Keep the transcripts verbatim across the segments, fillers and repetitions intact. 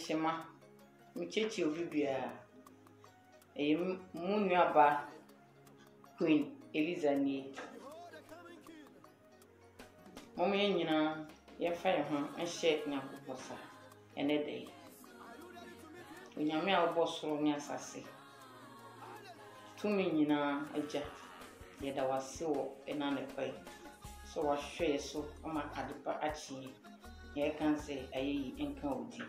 Hyema, mekyekye obi biara. Ɛyɛ m-, mo nuaba Queen Eliza nie. Momma yɛn nyinaa yɛmfa yɛn ho nhyɛ Nyankopɔn sa ɛnɛ da yi. Onyame a wobɔɔ soro ne asase, tumi nyinaa Agya, yɛda wo ase wɔ ɛnɛ anɔpa yi sɛ woahwɛ yɛn so ama ade pa akye yɛn. Yɛka sɛ ayɛyi nka wo din.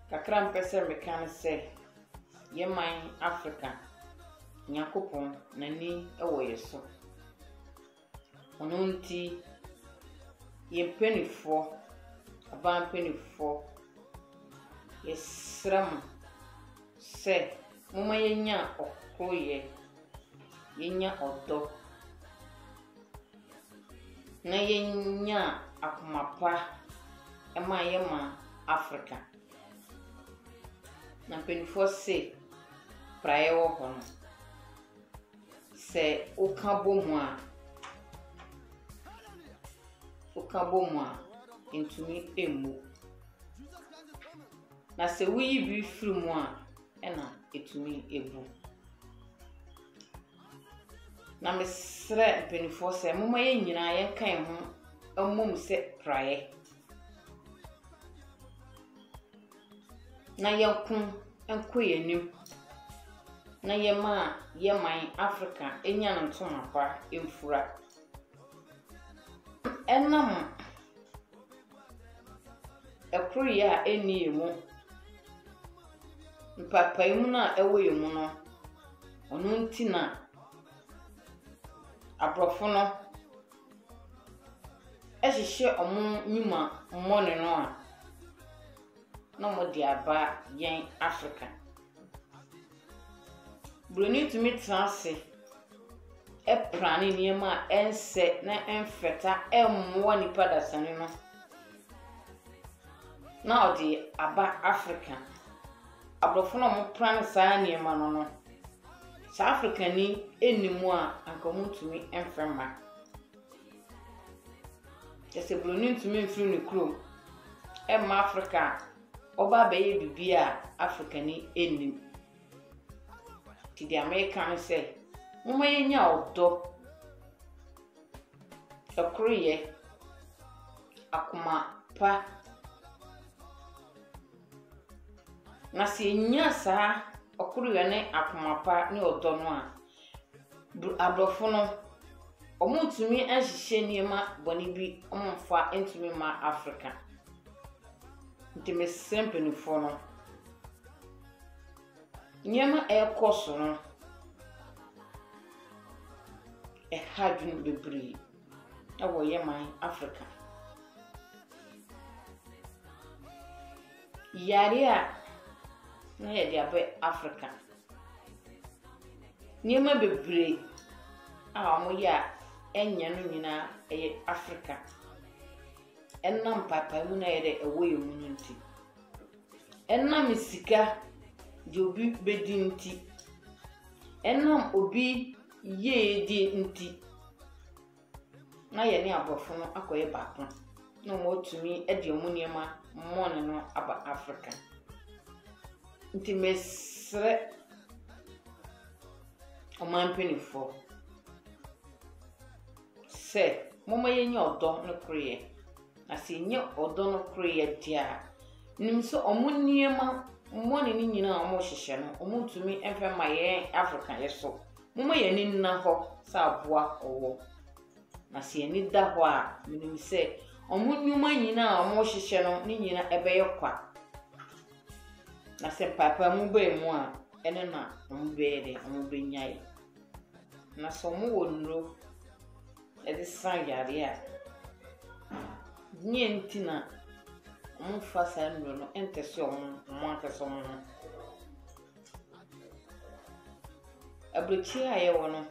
Kakra mpɛ sɛ meka ne sɛ, yɛn man Afrika, Nyankopɔn n'ani wɔ yɛn so. Ɔno nti, yɛn mpaninfoɔ, aban mpaninfoɔ, yɛsrɛ mo sɛ momma yɛnya ɔkoroyɛ, yɛnya ɔdɔ, na yɛnya akoma pa ɛma yɛn man Afrika. Na mpaninfoɔ se, praeɛ wɔ hɔ no, sɛ woka bɔ mu a, woka bɔ mu a, ntumi mmu. Na sɛ woyi bi firi mu a, ɛna ɛtumi ɛbu. Na mesrɛ mpaninfoɔ sɛ momma yɛn nyinaa yɛnka yɛn ho mmom sɛ praeɛ. Na yɛnko nkɔ yɛn anim. Na yɛma yɛn man Afrika ɛnya no ntoma pa ɛmfura. Ɛnam ɛkoroyɛ a ɛnni yɛn mu, mpaapaemu no a ɛwɔ yɛn mu no, ɔno nti na aborɔfo no ɛhyehyɛ wɔn nnwuma mmɔne no a na wɔde aba yɛn Afrika. Buroni tumi tena ase ɛprane nneɛma a ɛnsɛ na ɛmfata ɛmmoa nipa dasani no na ɔde aba Afrika. Aborɔfo no a wɔprane saa nneɛma no no, saa Afrikani ɛnni mu a anka wɔntumi mfɛ mma. Kyɛ sɛ buroni ntumi mfiri ne kurom ɛmma Afrika a ɔba abɛyɛ biribi a Afrikani ɛnnim. Nti deɛ meka ne sɛ, momma yɛnya ɔdɔ, ɛkoroyɛ, akoma pa. Na sɛ yɛnya saa ɔkoroyɛ ne akoma pa ne ɔdɔ no a, br-, aborɔfo no, wɔntumi nhyehyɛ nneɛma bɔne bi wɔmfa ntumi mma Afrika. Nti mesrɛ mpaninfoɔ no, nneɛma a ɛrekɔ so no, ɛha adwene bebree wɔ yɛn man Afrika. Yareɛ a na yɛde aba Afrika, nneɛma bebree a wɔyɛ a ɛnyɛ no nyinaa ɛyɛ Afrika. Ɛnam mpaapaemu no a ɛyɛ dɛ ɛwɔ yɛn mu no nti. Ɛnam sika deɛ obi bɛdi nti. Ɛnam obi yiedie nti. Na yɛne aborɔfo no akɔyɛ baako. Na wɔatumi de wɔn nneɛma mmɔne no aba Afrika. Nti mesrɛ ɔman mpaninfoɔ sɛ momma yɛnyɛ ɔdɔ ne koroyɛ. Na sɛ yɛnyɛ ɔdɔ ne koroyɛ deɛ a, nim sɛ wɔn nneɛma mmɔne no nyinaa a wɔhyehyɛ no, wɔntumi mfa mma yɛn Afrika yɛn so. Momma yɛn ani nna hɔ sɛ aboa ɔwɔ. Na sɛ yɛn ani da hɔ a, menim sɛ wɔn nnwuma nyinaa a wɔhyehyɛ no, ne nyinaa ɛbɛyɛ kwa. Na sɛ mpaapaemu baa mu a, ɛno na wɔbɛyɛ dɛ, wɔbɛnyae. Na sɛ wɔwɔ nnuro ɛde sa yareɛ a, deɛ nti na wɔmfa saa nnuro no ntɛse wɔn, wɔn ankasa wɔn ho. Aburokyire a yɛwɔ no,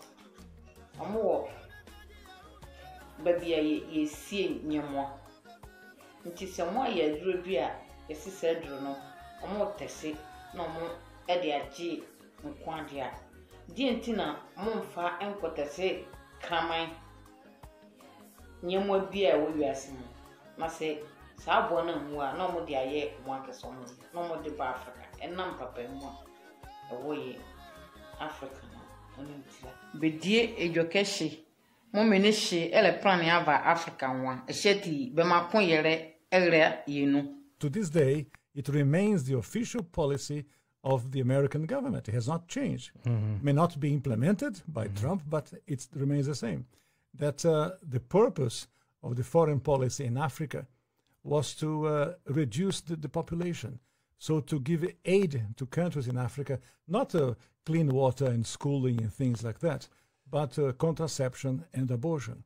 wɔwɔ baabi a yɛ, yɛsie nyɛmmoa. Nti sɛ wɔayɛ aduro bi a yɛse saa aduro no, wɔtɛse na wɔde agye nko adeɛ a, deɛ nti na wɔmfa nkɔtɛse kraman nyɛmmoa bi a ɛwɔ wiase mu? Na sɛ Saa bɔ ne a ɔmua a, na ɔmɔde ayɛ ɔmɔ akee sɛ ɔmɔyɛ, na ɔmɔde ba Africa. Ɛnam papa ne mɔ a ɛwɔ yɛ Africa ne nti la. Bɛdie edwɛ kɛ hye, mɔɔ menli hye ɛlɛplan ava Africa nwo a, ɛhye ati bɛmaa koyɛlɛ ɛra yɛ nu. To this day, it remains the official policy of the American government. It has not changed. May not be implemented by Trump, but it remains the same. That uh, the purpose of the foreign policy in Africa was to uh, reduce the, the population. So to give aid to countries in Africa, not uh, clean water and schooling and things like that, but uh, contraception and abortion,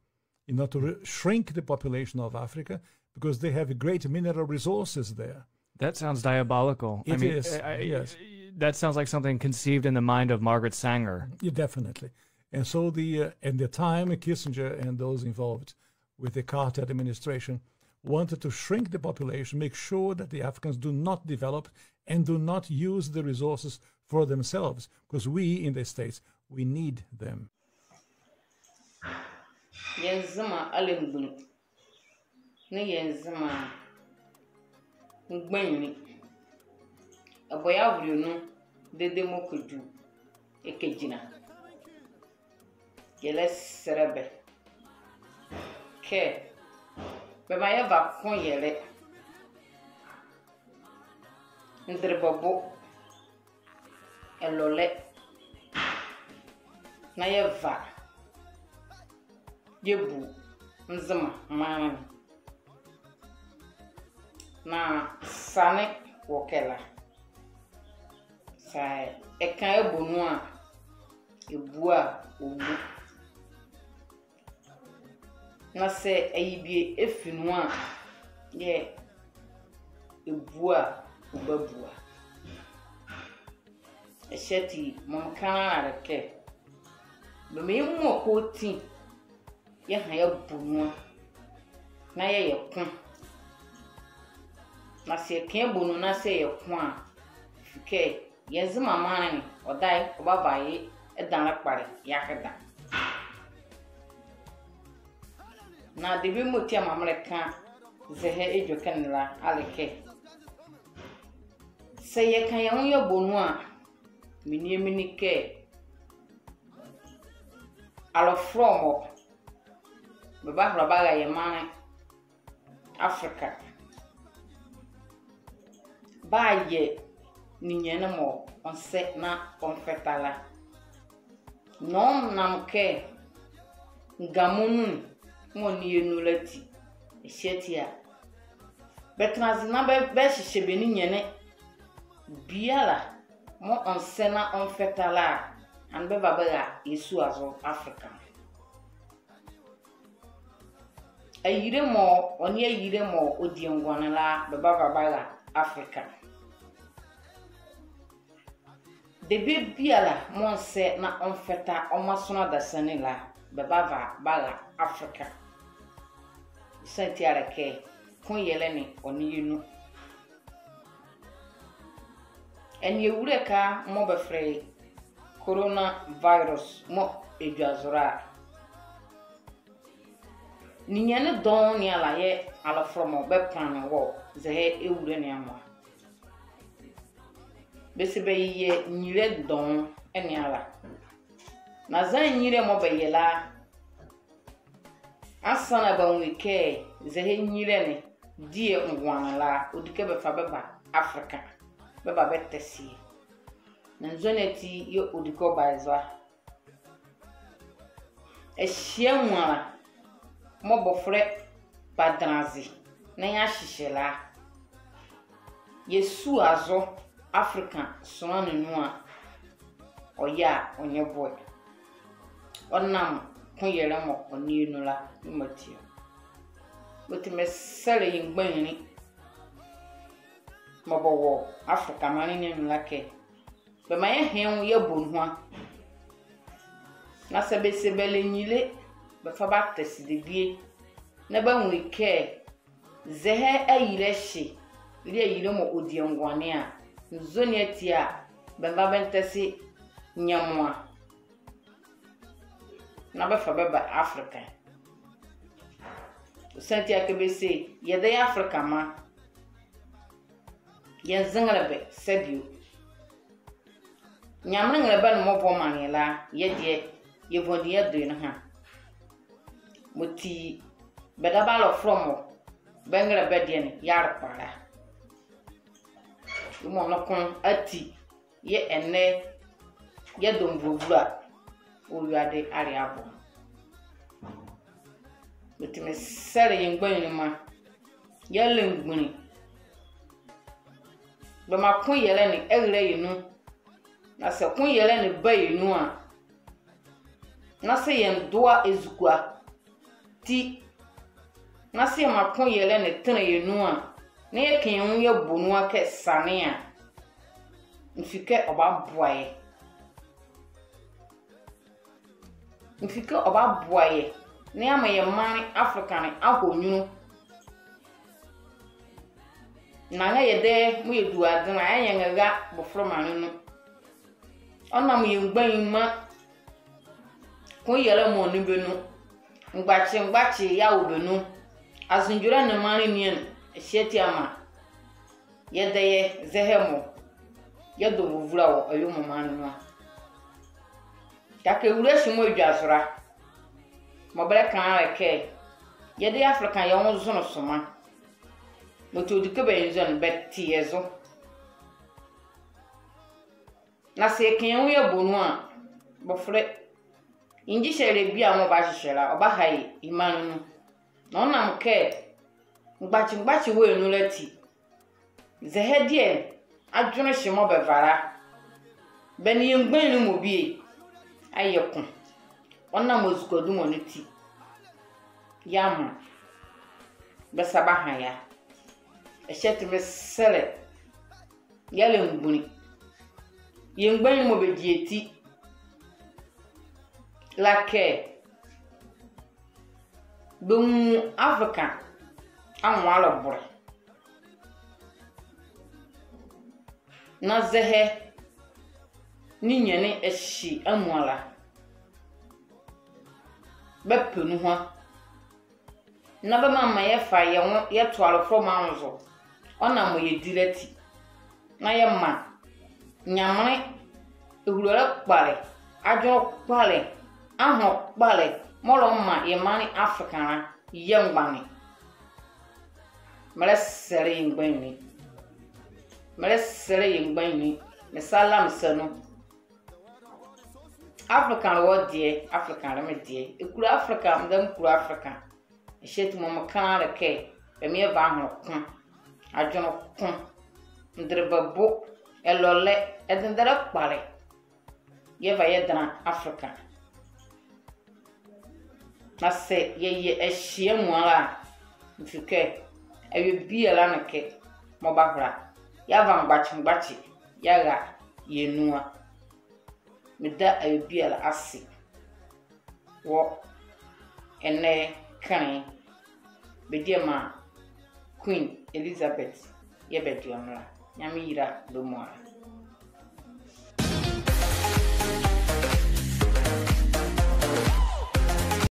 in order to re- shrink the population of Africa, because they have great mineral resources there. That sounds diabolical. It I mean, is, I- I- yes. That sounds like something conceived in the mind of Margaret Sanger. Yeah, definitely. And so the uh, and the time Kissinger and those involved with the Carter administration wanted to shrink the population, make sure that the Africans do not develop and do not use the resources for themselves, because we in the States, we need them. Yɛ Nzema alɛngbunli nee yɛ Nzema mgbanyinli, ɛbɔ yɛ avolɛ nu dedee mɔɔ kɛdwu ɛkɛgyinla. Yɛlɛsɛlɛ bɛ kɛ bɛmaa yɛva koyɛlɛ, ndelebɔbo, ɛlɔlɛ, na yɛva yɛbu Nzema maanle ne. Na siane wɔ ɛkɛ la, saa ɛka ɛbɔ nu a, ɛbua ɔbu. Na sɛ ɛye bie ɛfi nu a, yɛɛ ɛbua ɔbabua. Ɛhye ati mɔɔ meka la a le kɛ, bɛmaa yɛmua kɛ ɔti yɛha yɛbɔ nu a, na yɛyɛ ko. Na sɛ yɛka yɛbɔ nu na sɛ yɛyɛ ko a, ɛfi kɛ yɛ Nzema maanle ne, ɔdaye ɔbava ye ɛdanlɛ kpalɛ yeaheda. Na debie mɔɔ ɔti a maa melɛka zɛhae edwɛkɛ ne la a le kɛ, sɛ yɛka yɛ nwo yɛbɔ nu a, menli menli kɛ alɔfolɛ mɔ bɛbahola bɛara yɛ maanle Africa, bɛayɛ ninyɛne mɔɔ ɔnsɛ na ɔmfɛta la. Nɔɔ nam kɛ ngamɔ nu mɔɔ ne yɛ nu la ti, ɛhye ati a, bɛtɛnla aze na bɛ bɛhyehyɛ bɛ ninyɛne biala mɔɔ ɔnsɛ na ɔmfɛta la a, ɛnee bɛva bɛra yɛ sua zo Africa. Ayile mɔɔ ɔnle ayile mɔɔ ɔdi ɛ ngoane la, bɛbava bɛara Africa. Debie biala mɔɔ ɔnsɛ na ɔmfɛta ɔmra sonla adasa ne la, bɛbava bɛara Africa. Siane ti a le kɛ koyɛlɛ ne ɔnle yɛ nu. Ɛnee ewule ɛhye mɔɔ bɛfɛlɛ ye coronavirus mɔɔ ɛdwazo la a, ninyɛne dɔɔnwo ne ala yɛɛ alɔfolɛ mɔ bɛplanle wɔ zɛhae ewule ne amuala. Bɛse bɛyɛ nyilɛ dɔɔnwo ne ala. Na zɛhae nyilɛ mɔɔ bɛyɛ la, ansaana bɛanwu ye kɛ zɛhae nyilɛ ne di ɛ ngoane la, ɔdi kɛ bɛfa bɛba Africa, bɛba bɛtɛse ye. Na nzɔne ati yɛɛ ɔdi kɛ ɔba ye zo a? Ɛhye amuala mɔɔ bɔfolɛ badɛnla aze na yeahyehyɛ la, yɛ sua zo Africa sonla ne nu a, ɔyɛ a ɔnrɛboɛ. Ɔnam koyɛlɛ mɔɔ ɔnle yɛ nu la ne mɔti a. Ɔti mesɛlɛ yɛ mgbanyinli mɔɔ bɛwɔ Africa maanle ne anu la kɛ, bɛmaa yɛha yɛ nwo yɛbɔ nuhua. Na sɛ bɛse bɛlɛ nyile bɛfa bɛatɛse debie na bɛanwu ye kɛ zɛhae ayile ɛhye le ayile mɔɔ ɔdi ɛ ngoane a, nzɔne ati a bɛmva bɛntɛse nyɛmoa na bɛfa bɛba Africa. Ɔsiane ti a kɛ bɛse yɛdayɛ Afrikama, yɛnzɛnlɛ bɛ saa bie. Nyamenle nrɛlɛbɛ ne mɔɔ bɔ maanle ye la, yɛ deɛ yɛvɔndi yɛdo ye nuhua. Mɔti bɛdabɛ alɔfolɛ mɔ bɛ nrɛlɛbɛ deɛ ne yɛɛ kpalɛ la. Yemɔ noko ati yɛɛ ɛnɛ yɛdɔ nvulavula wɔ wiade aleɛ avo. Mɔti mesɛlɛ yɛ mgbanyinlima, yɛlɛ mgbunli. Bɛmaa koyɛlɛ ne ɛlɛla yɛ nu. Na sɛ koyɛlɛ ne ba yɛ nu a, na sɛ yɛndoa ezukoa ti, na sɛ yɛmaa koyɛlɛ ne tɛnla yɛ nu a, na yɛka yɛ nwo yɛbɔ nu a kɛ sane a, mefi kɛ ɔbaboa yɛ. Mefi kɛ ɔbaboa yɛ na yɛamaa yɛ maanle Afrika ne ahɔ nyunlu. Na yɛdayɛ mɔɔ yɛdu adenle a, yɛnyɛnrɛra bɔfolɛ maanle nu. Ɔnam yɛ mgbanyinlima koyɛlɛ mɔɔ nee bɛ nu, mgbakye mgbakye yɛɛ wɔ bɛ nu, azinwolɛ ne maanle ninyɛne, ɛhye ati a maa yɛdayɛ zɛhae mɔ yɛdɔ nvulavula wɔ awie mɔ maanle nu a. Kɛkala ewule ɛhye mɔɔ edwazo la, mɔɔ bɛlɛka la kɛ yɛdayɛ Afrika yɛ nwo zo ne soma. Mɔti ɔdi kɛ bɛnzɔne bɛte yɛ zo. Na sɛ yɛka yɛ nwo yɛbɔ nu a, bɔfolɛ, ngyehyehyɛlɛ biala mɔɔ ɔbahyehye la, ɔbaha yɛ maanle nu. Na ɔnam kɛ mgbakye mgbakye wɔ yɛ nu la ati, zɛhae deɛ adwenle ɛhye mɔɔ bɛva la, bɛ nee yɛ mgbanyinli mɔ bie ayɛ ko. Ɔnam ezukoa dumɔ ne ati, yɛɛ maa bɛ sa baha yɛ a. Ɛhye ati mesɛlɛ yɛlɛ mgbunli. Yɛ mgbanyinli mɔɔ bɛgyi yɛ ti la kɛ bɛnwu Afrika anwo alɔbɔlɛ. Na zɛhae ninyɛne ɛhye amuala, bɛpɛ nuhua. Na bɛmmamaa yɛfa yɛ nwo yɛto alɔfolɛ mɔ anwo zo. Ɔnam mɔɔ yɛdi la ati. Na yɛmaa Nyamenle ehulolɛ kpalɛ, adwenle kpalɛ, ahɔ kpalɛ mɔɔ ɔlɛmaa yɛ maanle Afrika la, yɛmgbane. Melɛsɛlɛ yɛ mgbanyinli. Melɛsɛlɛ yɛ mgbanyinli. Me sa la me sa nu. Afrika le wɔ deɛ, Afrika le me deɛ. Ɛkulo Afrika, medame kulo Afrika. Ɛhye ati mɔɔ meka la le kɛ, bɛmaa yɛva ahonle ko, adwenle ko, ndelebɛ bo, ɛlɔlɛ, ɛdendɛlɛ kpalɛ, yɛva yɛdɛnla Afrika. Na sɛ yɛyɛ ɛhye amuala a, mefi kɛ awie biala ne kɛ mɔɔ bahola, yɛava mgbakye mgbakye yɛara yɛ nu a. Meda awie biala ase wɔ ɛnɛ kenle bɛdiema Queen Elizabeth yɛɛ bɛdiema la. Nyamenle yila bɛ muala.